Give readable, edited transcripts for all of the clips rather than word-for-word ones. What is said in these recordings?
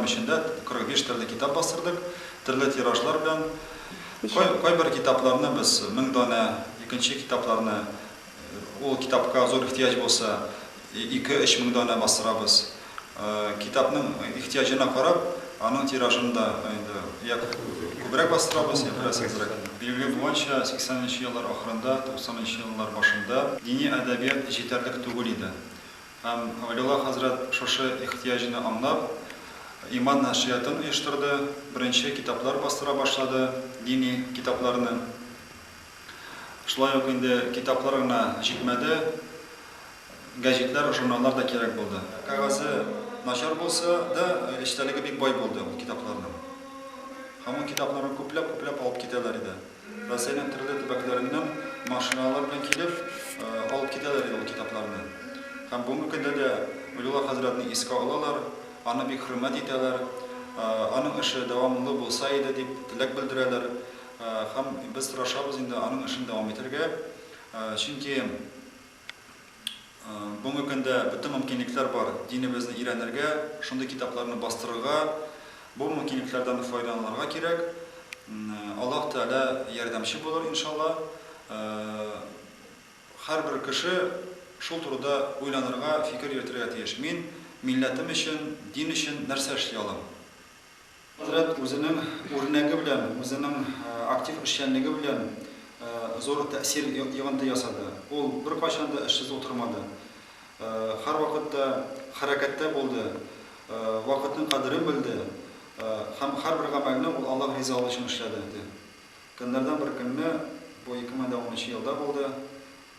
ярым эчендә 45 төрле китап бастырдык, төрле тиражлар белән. Кайбер китапларны без 1000 данә, икенче китапларны, ул китапка зур ихтыяҗ булса, 2-3 мең данә бастырабыз. Китапның ихтыяҗына карап, аның тиражын да инде я күбрәк бастырабыз, я бераз әзрәк. Билгеле булганча, 80 нче еллар ахырында, 90 нчы еллар башында дини әдәбият җитәрлек түгел иде. Һәм Вәлиулла хәзрәт шушы ихтыяҗны аңлап, Иман нәшриятын оештырды, беренче китаплар бастыра башлады, дини китапларны. Шулай ук инде китаплар гына җитмәде, гәҗитләр, журналлар да кирәк булды. Кәгазе начар булса да, эчтәлеге бик бай булды ул китапларның. Һәм ул китапларны күпләп-күпләп алып китәләр иде. Россиянең төрле төбәкләреннән машиналар белән килеп, алып китәләр иде ул китапларны. Һәм бүгенге көндә дә Вәлиулла хәзрәтне искә алалар, аны бик хөрмәт итәләр, аның эше дәвамлы булса иде дип теләк белдерәләр. Һәм без тырышабыз инде аның эшен дәвам итәргә, чөнки бүгенге көндә бөтен мөмкинлекләр бар динебезне өйрәнергә, шундый китапларны бастырырга, бу мөмкинлекләрдән файдаланырга кирәк. Аллаһ Тәгалә ярдәмче булыр, иншалла. Һәрбер кеше шул турыда уйланырга, фикер йөртергә тиеш, мин милләтем өчен, дин өчен нәрсә эшли алам? Хәзрәт үзенең үрнәге белән, үзенең актив эшчәнлеге белән зур тәэсир, йогынты ясады. Ул беркайчан да эшсез утырмады. Һәрвакытта хәрәкәттә булды, вакытның кадерен белде һәм һәрбер гамәлне ул Аллаһ ризалыгы өчен эшләде. Көннәрдән бер көнне, бу 2010 елда булды,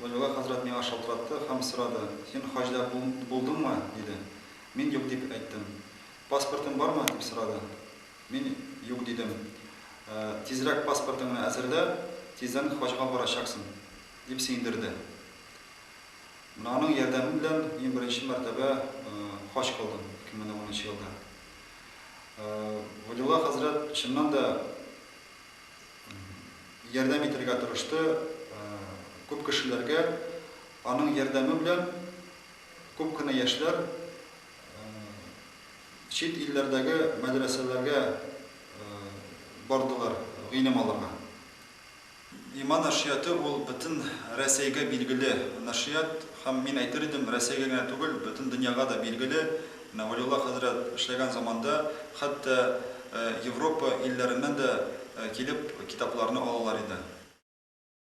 Вәлиулла хәзрәт миңа шалтыратты һәм сорады, Син хаҗда булдыңмы? диде. Мин юк дип әйттем. Паспортың бармы? дип сорады. Мин юк дидем. Тизрәк паспортыңны әзерлә, тиздән хаҗга барачаксың, дип сөендерде. Менә аның ярдәме белән мин беренче мәртәбә хаҗ кылдым 2010 нчы елда. Вәлиулла хәзрәт чыннан да ярдәм итәргә тырышты күп кешеләргә. Аның ярдәме белән күп кенә яшьләр Чит илләрдәге мәдрәсәләргә бардылар гыйлем алырга. Иман нәшрияты ул бөтен Рәсәйгә билгеле нәшрият һәм мин әйтер идем, Рәсәйгә генә түгел, бөтен дөньяга да билгеле. Менә Вәлиулла хәзрәт эшләгән заманда хәтта Европа илләреннән дә килеп китапларны алалар иде.